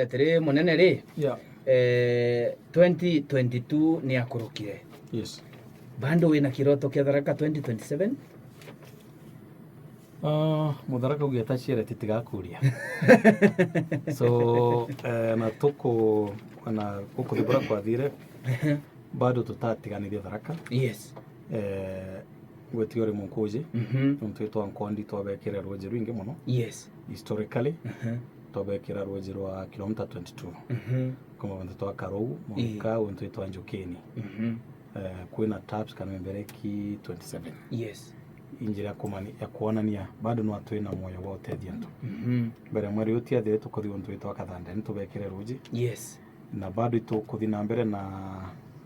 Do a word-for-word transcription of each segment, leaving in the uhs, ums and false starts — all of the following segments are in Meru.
Atiri, munene ri, Yeah. eh, twenty twenty-two ni akurukire. Yes. Bado wina kiroto kia Tharaka twenty twenty-seven? Ah, Mutharaka uge ataciere titigakuria. So, eh, na tuku, na gukuthi bura kwathire, bado tutatiganirie Tharaka. Yes. Eh, gwetiga uri munkuji, Mhm. nontu itwa Nkondi twabekire ruuji rwingi muno. Yes. Historically, Mhm. twabekira ruuji rwa kilomita twenty-two. Mhm. Kuma bantu twa Karou, mwanka untu itwa Njukini. Mhm. Eh, kwina taps kana mimbereki twenty-seven. Yes. Injira ya kumani-, ya kwonania bado no twina moyo wa utethia antu. Mhm. Mbere mweri utiathire tukuthi untu itwa Kathanda, ni tubekire ruuji. Yes. Na bado itukuthi na mbere na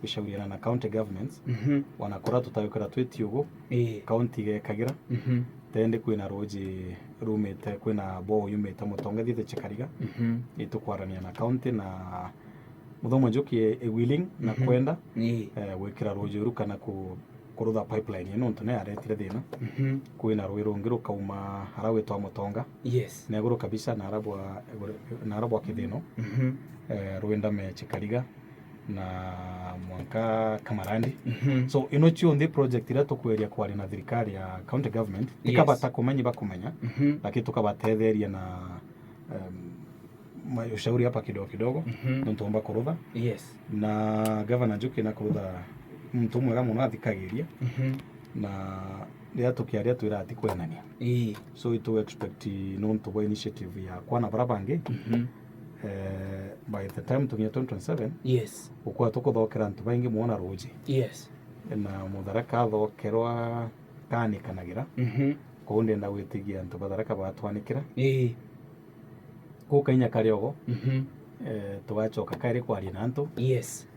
gushauriana na county governments. Mhm. Ona kura tutagukira twi tiugu, Ii. county igekagira. Mhm. Tendi kwina ruuji rumite, kwina boo yumite Mutonga ithiite Chikariga. Mhm. Itukwarania na county na Muthomo Njuki e willing na Mhm. kwenda, Ii. eh, gwikira ruuji uru kana ku-, kurutha pipeline ino nontu ni yaretire thina. Mhm. Kwina rui rungi rukauma ara witwa Mutonga, Yes. na iguru kabisa na arabwa, na arabwa Kithino, Mhm. eh, rwindame Chikariga na mwanka Kamarandi. Mhm. So ino cionthe project iria tukweria kwaria na thirikari ya county government, Yes. tikabata kumenya bakumenya, Mhm. lakini tukabatetheria na, em, ma-, ushauri hapa kidogo kidogo, Mhm. nontu omba kurutha. Yes. Na Governor Njuki na kurutha muntu mwega muno athikagiria. Mhm. Na riria tukiaria twira ati kwenania. Ii. So itu expect nontu bwa initiative ya kwana bara bangi. Mhm. Eh, by the time tukinya twenty twenty-seven, Yes. gukwa tukuthokera antu baingi muno na ruuji. Yes. Na Mutharaka athokerwa kanikanagira. Mhm. Kou ndenda gwitigia antu ba Tharaka batwanikira. Ii. Kuu kainya kari ogo, Mhm. eh, tugacoka kairi kwaria na antu. Yes.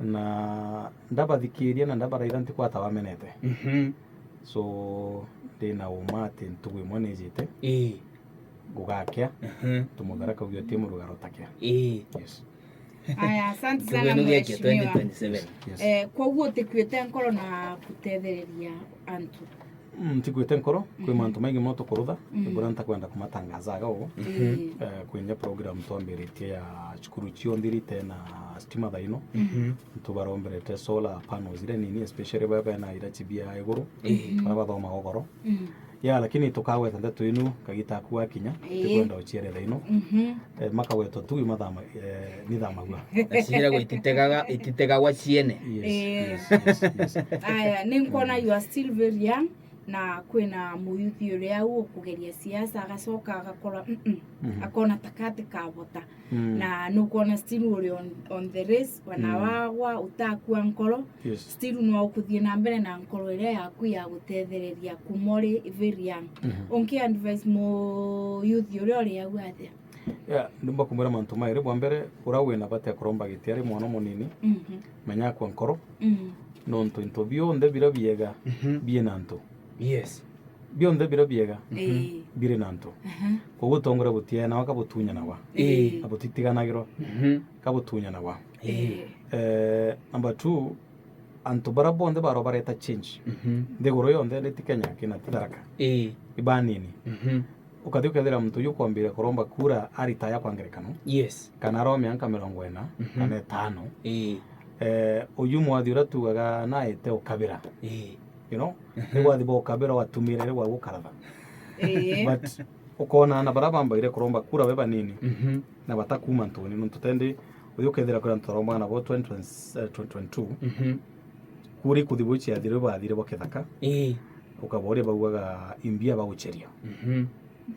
Na ndabathikiria na ndabaraitha ntikwata wamenete. Mhm. So, ndina uma ati ntugu imwe nijite, Ii. ngugakia, Mhm. tumutharaka ugia ti murugaro takia. Ii. Yes. Aya, asante Ntugu sana ino gekia mheshimiwa. twenty twenty-seven. Yes. Eh, koguo utikuite nkoro na gutethereria antu. Mm, ntikwite nkoro, kwi Mhm. mantu maingi mono tukurutha, Mm. ibura ntakwenda kumatangazaga ugu. Ii. Eh, kwinya program twambiritie ya cukuru cionthe irite na stima thaino. Mhm. Ntubaromberete solar panels iria nini, especially baba bena irachi bia iguru, Ii. bara bathomaga ugoro. Mm. Ya, lakini tukagweta ndeto inu kagita aku gakinya, Ii. tikwenda uciere thaino. Mhm. Eh, makagwetwa tu imathama, eh, nithamagua. Na ciiragwo ititegaga, ititegagwa ciene. Yes, Eh. yes, yes, yes. Aya, ni nkwona you are still very young, na kwina muyuthi uria au ukugeria siasa agacoka agakora, mm-mm, Mhm. akona takati kabota. Mm. Na nukwona still uri on, on the race, wana Mm. wagwa utakua nkoro, Yes. still no ukuthie na mbere na nkoro iria yaku ya gutethereria kuma uri very young. Mhm. Unki advise muyuthi uria uri au atia? Yeah, ndumba kumwira mantu mairi. Bwa mbere, ura wina bata ya kuromba giti ari mwana munini, Mhm. menya akwa nkoro, Mm. nontu into bionthe bira biega Mhm. bie na antu. Yes. Bionthe bira biega Eh. biri na antu. Mhm. Koguo utongore butienagwa ka butunyanagwa. Eh. Na butitiganagirwa Mhm. ka butunyanagwa. Eh. Eh, number two, antu bara bonthe baro bareta change. Mhm. Nthiguru yonthe ni ti Kenya kina ti Tharaka. Eh. Ibanini. Mhm. Ukathi ukethira muntu uyu ukwambire kuromba kura aritaya kwa ngerekano. Yes. Kana aromea nka mirongo ina, Mhm. kana itano. Eh. Eh, uyu mwathi uria tugaga naete ukabira. Eh. You know? Mhm. Ni wathi bwa ukabira watumire ri wa gukaratha. Eh. But ukona na bara bambaire kuromba kura be banini. Mhm. Na batakuma ntuni nuntu tendi uyu ukethira kwira ntoromba na bo twenty twenty, eh, twenty twenty-two. Mhm. Kuri kuthi bo ciathire bathire bo kithaka. Eh. Ukabori baugaga imbia bagucheria. Mhm.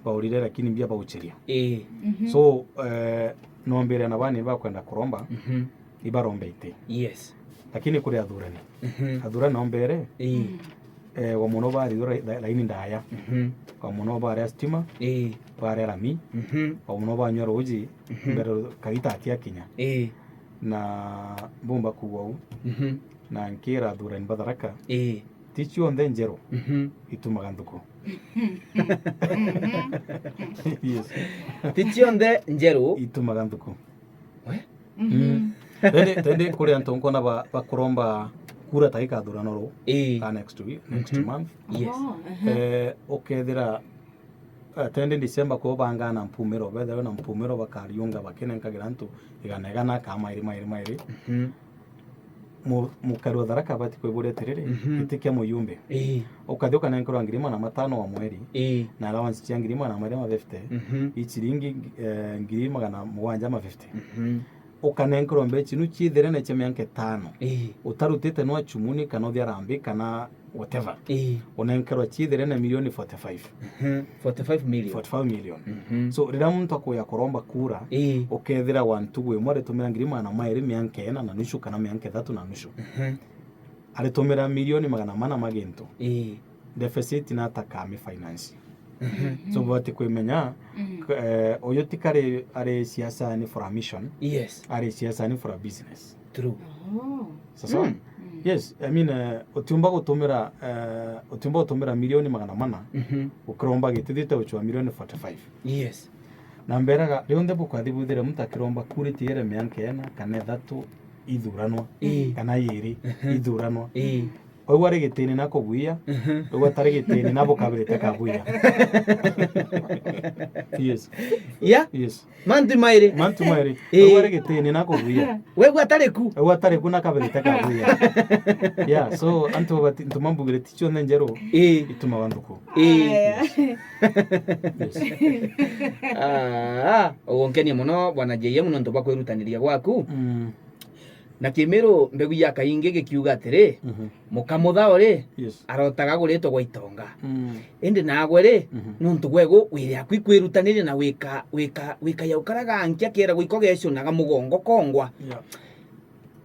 Baurire lakini imbia bagucheria. Eh. Mhm. So, eh, nombere na bani bakwenda kuromba, Mhm. ibarombe iti. Yes. Lakini kuri athurani. Mhm. Athurani nombere, Eh. Mm. eh, wa muno bari ra-, ra-, laini ndaya. Mhm. Wa muno bari a stima, Eh. bari a rami, Mhm. wa muno banywa ruji, Mhm. mbere kagita atiakinya. Eh. Na mbumba kuuga uu, Mhm. na nkira athurani ba Tharaka, Eh. ti cionthe njeru Mhm. itumaga nthuku. Yes. Ti cionthe njeru. Itumaga nthuku. We? Mhm. Tendi, tendi kuri antu nkona ba, bakuromba kura ta ikathurano ru, Eh. ka next week, next Mhm. month. Yes. Oh, aha. Eh, ukethira Eh, tende December, kwao bangaa na mpumiro, bethairwe na mpumiro bakariunga bakinenkagira antu igana igana, kaa mairi, mairi, mairi. Mhm. Mu-, mukari wa Tharaka abati kwibura atiriri, Mhm. giti kia muyumbe. Ii. Ukathi ukanenkerwa ngiri magana matano wa mweri, Ii. na allowance cia ngiri magana mairi ma fifty, Mhm. i ciringi, eh, ngiri magana mugwanja ma fifty. Mhm. Ukanenkerwa mbeca inu ciithirene cia mianka itano. Ii. Utarutite nwa chumuni kana uthi arambi kana whatever. Ii. Unenkerwa ciithirene milioni forty-five. Mhm. Forty-five million. Forty-five million. Mhm. So, riria muntu akuya kuromba kura, Ii. ukethira wa ntugu imwe aritumira ngiri magana mairi mianka ina na nusu kana mianka ithatu na nusu. Mhm. Aritumira milioni magana mana ma gintu. Ii. Deficit na ataka mi finance. Mhm. So, bwati kwimenya, Mm. k-, eh, uyu tikari ari siasani for a mission, Yes. ari siasani for a business. True. Oh. Sasa? Mm. Mm. Yes, I mean, eh, utiumba gutumira, eh, utiumba gutumira milioni magana mana, Mhm. ukiromba giti thiite guchwa milioni forty-five. Yes. Na mberaga, rionthe bukathi bwithire muntu akiromba kura itiere mianka ena, kana ithatu ithuranwa, Ii. kana iiri Mhm. ithuranwa. Ii. Wau ari gitini na kubuia, Mhm. wau atari gitini na bukabirite kabuia. Yes. Yeah. Yes. Mantu mairi. Mantu mairi. Ii. Wau ari gitini na kubuia. Wau atari ku. Wau atari ku na kabirite kabuia. Yeah, so antu bati, ntumambugire ti cionthe njeru Ii. itumaga nthuku. Ii. Aya. Yes. Ah, ugonkenia muno, Bwana J M, nontu bwa kwirutaniria gwaku. Mm. Na kimiru mbegu ya kaingi gikiuga atiri, Mhm. muka muthao ri, Yes. arotaga guritwa gwa itonga. Mm. Indi nagwe ri, Mhm. nontu gwe gu wiri aku ikwirutaniria na wika, wika, wika ya ukaraga nkia kiera gwiko gecunaga mugongo kongwa. Yeah.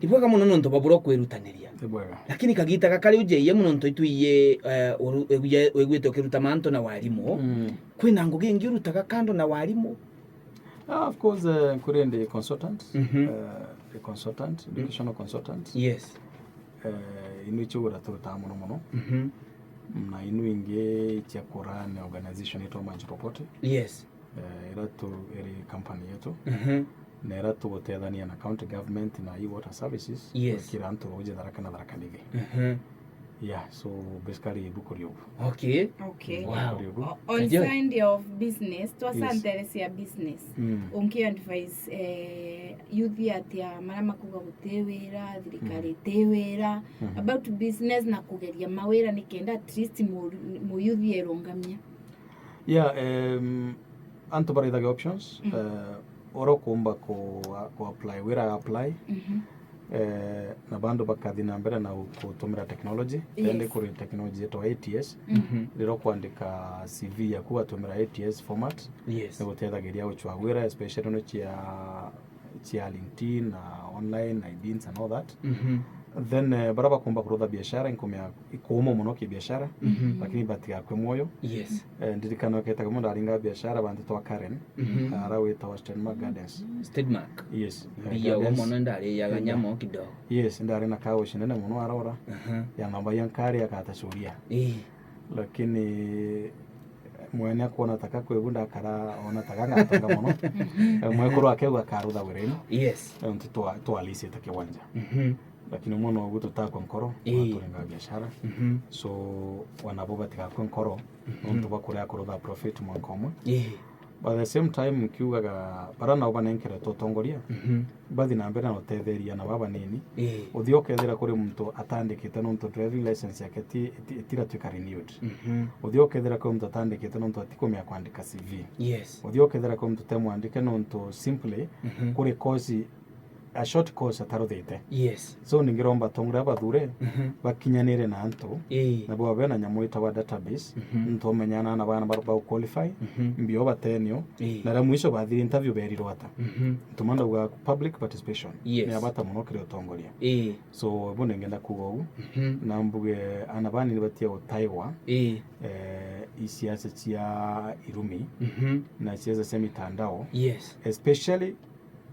Ibwega muno nontu bwa buro kwirutaniria. Ibwega. Lakini kagita gaka riu J M nontu itwiye, eh, uru-, wigwite ukiruta mantu na warimu, Mm. kwina ngugi ingi urutaga kando na warimu? Ah, of course, eh, kuri ndi consultant, Mhm. eh, ndi consultant, Mm. educational consultant. Yes. Eh, inu icio ura turutaga muno muno. Mhm. Na inu ingi cia kurun organization itwa Manji Popote. Yes. Eh, ira tu iri company yetu. Mhm. Na ira tugutethania na county government na e-water services, Yes. gwikira antu ruuji Tharaka na Tharaka Nithi. Mhm. Yeah, so basically ibuku riu. Okay. Okay. Wow. Ibuku riu. O-, on Ndio. Side of business, twa Yes. santere cia business. Mm. Unki advise, eh, youth atia maria makuga guti wira, thirikari Mm. iti wira, Mhm. about business na kugeria mawira nikenda at least mu-, mu youth erungamia? Yeah, em, antu baraithagia options, Mm. eh, ora ukumba ku, ku apply, wira apply, Mhm. eh, na bandu bakathi na mbere na u-, kutumira technology, Yes. tende kuri technology yetwa A T S, Mhm. rira ukwandika C V yaku watumira A T S format, Yes. nigutethagiria guchwa wira, especially no cia cia LinkedIn na online, na Indeed and all that. Mhm. Then, eh, baria bakumba kurutha biashara, inkumea ikuuma muno kibiashara, Mhm. lakini batigakue mwoyo. Yes. Eh, ndirikana oketaga mundu aringa biashara bantu twa Karen, Mhm. ara witagwa Stenmark Gardens. Stenmark. Yes. Eh, Mbia Gardens. Mono ndariaga Stenmark. Nyama o kidogo. Yes, ndari na kagoci nene muno arora. Aha. Ya namba ya nkari akatacuria. Eh. Lakini mwene akwona taka kwebu ndakara ona taka ngatonga muno. Mhm. Eh, mwekuru akegwa akarutha wirenu. Yes. Eh, ntu twa-, twalisite kiwanja. Mhm. Lakini mwana ogu tutakwa nkoro, Ii. turinga biashara. Mhm. So, wanabo batigakwe nkoro, Mhm. nontu bakuria kurutha profit mwanka umwe. Ii. But at the same time, nkiugaga, bara nao banenkeretwe utongoria, Mhm. bathi na mbere na utetheria na baba nini. Ii. Uthio ukethira kuri muntu atandikite nontu driving license yake ti, ti, itiratwika renewed. Mhm. Uthio ukethira kuri muntu atandikite nontu atikumea kwandika C V. Yes. Uthio ukethira kuri muntu temwandike nontu simply Mhm. kuri course, a short course ataruthite. Yes. So, ningiromba atongoria bathure, Mhm. bakinyanire na antu, Ii. na bwabe na nyamu itagwa database, Mhm. ntu umenyana na bana ba, ba qualify, Mhm. mbio batenio, Ii. na ria mwisho bathire interview berirwe ata. Mhm. Ntuma ndauga public participation Yes. ni ya bata muno kiri utongoria. Ii. So, bu ningenda kuuga uu, Mhm. na mbuge ana bani ni batia gutaigwa, Ii. eh, i siasa cia irumi, Mhm. na siasa cia mitandao, Yes. especially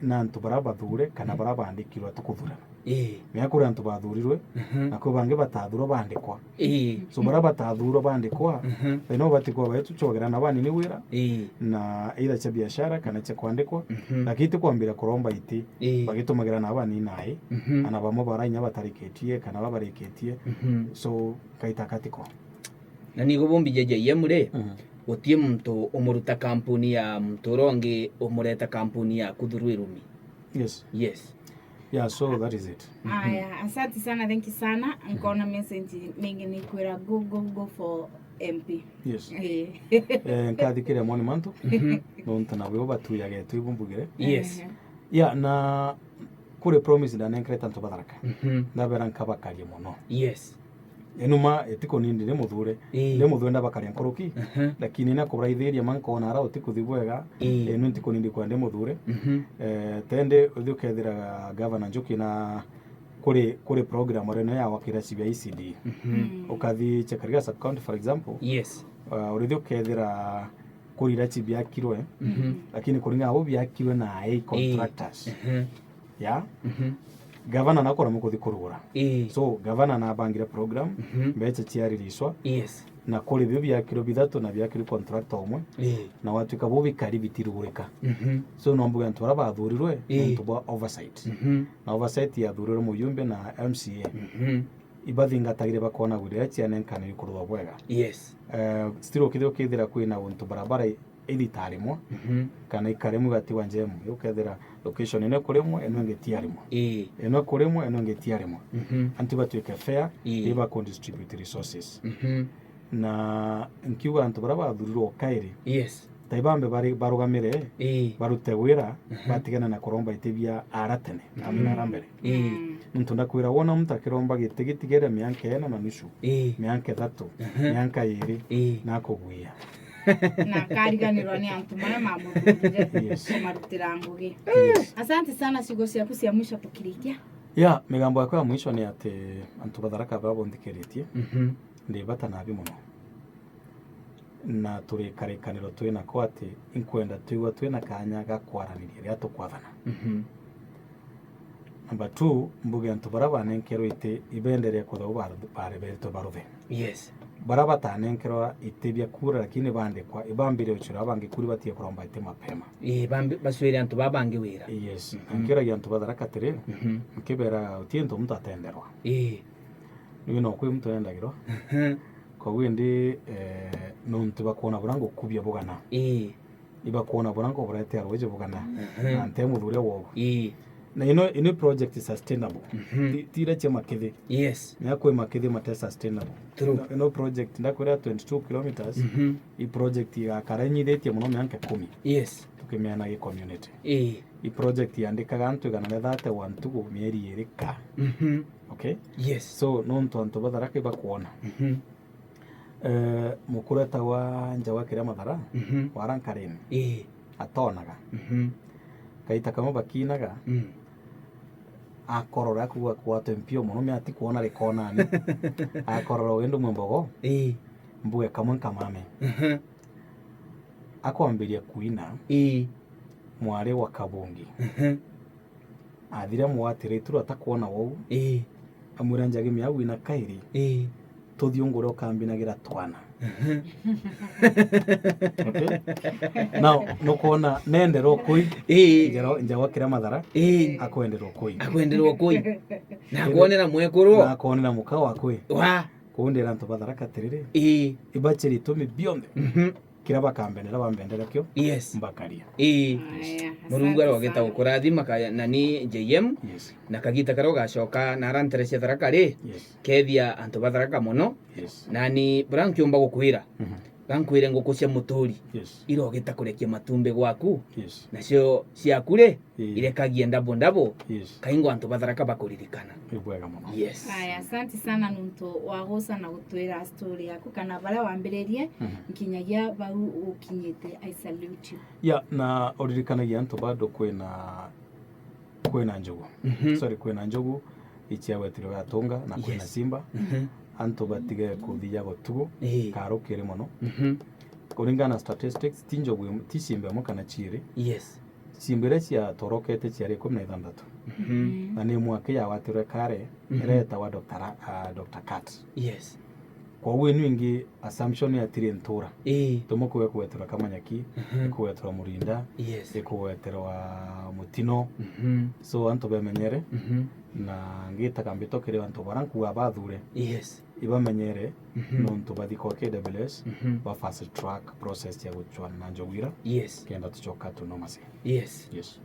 na antu bara bathure kana bara bandikirwe atukuthurana. Ii. Mea kuri antu bathurirwe, Mhm. na kwi bangi batathurwa bandikwa. Ii. So, bara batathurwa bandikwa, Mhm. thina ubati kwa baitu chogera na banini wira, Ii. na either cia biashara kana cia kwandikwa, Mhm. lakini ti kwambira kuromba iti, Ii. bagitumagira na banini nai, Mhm. ana bamwe barainya batarikitie kana babarikitie. Mhm. So, kaita katiko. Na nigo bombije J M ri, Mhm. uti muntu umuruta kampuni ya muntu uria ungi umureta kampuni yaku through irumi. Yes. Yes. Yeah, so that is it. Aya, asante sana, thank you sana. Nkona message mingi ni kwira go, go, go for M P. Yes. Eh. Eh, nkathikiria moni mantu. Mhm. Nontu nabo batuyage twibumbugire. Yes. Ehe. Yeah, na kuri promise ndanenkirete antu ba Tharaka. Mhm. Ndabera nkabakaria mono. Yes. Enuma etiko nindi ndi muthure. Ii. Ndi muthure ndabakaria nkuruki, aha, lakini na kuburaithiria ma nkona ara utikuthi bwega. Ii. Enu ntiko nindi kwa ndi muthure. Mhm. Eh, tende uthi ukethira Governor Njuki na kuri, kuri program reno ya wakira cibia E C D. Mhm. Mm. Ukathi Chekaria sub county, for example. Yes. Uh, urithi ukethira kuri ira cibiakirwe, mhm, lakini kuringana abo biakirwe na ai, ii, contractors. Mhm. Ya? Mhm. Gavana nakuremwa kuthi kurugura. Ii. So, gavana nabangire program, mhm, mbeca ciaririswa, yes, na kuri bio biakirwe bithatu na biakirwe contractor umwe, ii, na watwika bo bikari bitirugurika. Mhm. So, no mbuge antu bara bathurirwe, ii, nontu bwa oversight. Mhm. Na oversight yathurirwe muyumbe na M C A. Mhm. Ibathingatagire bakona gwira iria cianenkaniri kuruthwa bwega. Yes. Eh, still ukithira, ukithira kwina untu barabara i-, ithitarimwa, mhm, kana ikaremwa igatigwa njemu, ukethira location ino ikurimwa, ino ingi tiarimwa. Ii. Ino ikurimwa, ino ingi tiarimwa. Mhm. Antu batwike fair, ii, iba ku distribute resources. Mhm. Na nkiuga antu bara bathurirwe o kairi, yes, tai bambe bari, barugamire, ii, barute wira, mhm, batigane na kuromba iti bia ara tene, amina, mm, ara mbere. Ii. Mm. Nontu ndakwira, wona muntu akiromba giti gitigere mianka ina na nusu, ii, mianka ithatu, mhm, mianka iri, ii, nakugwia. Na akariganirwa ni antu maria mamuthurire, yes, kumarutira ngugi. Yes. Asante sana, ciugo ciaku cia mwisho tukirikia. Ya, migambo yakwa ya mwisho ni ati antu ba Tharaka babunthikiritie, mhm, ndi bata nabi mono. Na turi karikaniro twinako ati inkwenda twigua twina kanya ga kwaraniria riria tukwathana. Mhm. Number two, mbuge antu bara banenkerwe iti ibenderee kwithirwa bar-, bareberetwe baruthe. Yes. Bara batanenkerwa iti bia kura lakini bandikwa, ibambire ucura bangi kuri batige kuromba iti mapema. Ii, bambi-, bacwire antu baa bangi wira. Yes. Mhm. Nkiragia antu ba Tharaka atiri, mhm, nkibera uti into muntu atenderwa. Ii. Niu no kwi muntu endagirwa. Mhm. Koguo indi, eh, nontu bakwona bura ngukubia bugana. Ii. Ibakwona bura nkuburetea rwiji bugana. Mhm. Na nte muthuria wobu. Ii. Na ino, ino project sustainable. Mhm. Ti, ti ira cia makithi. Yes. Mea kwi makithi mate sustainable. True. Ino, ino project ndakwira twenty-two kilometers. Mhm. I project igakara inyithitie muno mianka ikumi. Yes. Tukimiana gi community. Ii. I project yandikaga antu igana ria thirty wa ntugu mieri iri ka. Mhm. Okay? Yes. So, nontu antu ba Tharaka ibakwona. Mhm. Eh, mukuru etagwa Njawa Kiria Mathara, mhm, wara Nkareni. Ii. Atonaga. Mhm. Kaita kamwe bakinaga, mm, akorora akugwa kwatwe mpio muno, me atikwona rikonani. Akorora wendo mwe mbogo, ii, mbuge kamwe nkamame. Mhm. Akwambiria kuina, ii, mwari wa Kabungi. Mhm. Athira mwatiritu atakwona wou. Ii. Amwira, "Njagi miau ina kairi. Ii. Tuthiungure ukambinagira twana." Mhm. Okay? Now, nukwona nendera ukui. Ii. Njara-, Njawa Kiria Mathara. Ii. Akwendera ukui. Akwendera ukui. Na akwonera mwekuru. Na akwonera muka wakui. Wa. Kuu ndira antu ba Tharaka atiriri. Ii. Ibaciri itumi bionthe. Mhm. Kiria bakambendera, bambendera kio, yes, mbakaria. Ii. Aya, Murungu asante arogeta sana. Gukurathima ka-, nani J M, yes, na kagita karia ugacoka nara ntere cia Tharaka ri, yes, kethia antu ba Tharaka mono. Yes. Nani bura nkiumba gukwira, mhm, gankwire nguku cia muturi, yes, irogeta kurekia matumbi gwaku, yes, nacio ciaku ri, ii, irekagia ndabo ndabo, yes, kaingo antu ba Tharaka bakuririkana. Ni bwega mono. Yes. Aya, asante sana nontu wa guca na gutwira story yaku kana baria wambiririe, mhm, nkinyagia bau ukinyite. I salute you. Ya, na uririkanagia antu bado kwina, kwina njogu. Mhm. Sorry, kwina njogu iciagwetirwe gatunga na kwina, yes, simba. Mhm. Antu batige kuthia gutugu, ii, karukiri mono. Mhm. Kuringana na statistics, ti njogu im-, ti simba imwe kana ciiri. Yes. Simba iria ciatorokete ciari ikumi na ithanthatu. Mhm. Na ni mwaka yagwatirwe kare, mhm, iretagwa Doctor Ra-, ah, Doctor Cat. Yes. Kwoguo inu ingi assumption atiri ntura. Ii. Tumwe kuwe kugweterwa Kamanyaki, mhm, ikugweterwa Murinda, yes, ikugweterwa Mutino. Mhm. So antu bemenyere, mhm, na ngitaga mbito kiri antu bara nkuga bathure. Yes. ibamenyere Mhm. nontu bathi kwa K W S Mhm. ba fast track process ya guchwana na njogu ira Yes. kenda tucoka tunomase. Yes. Yes.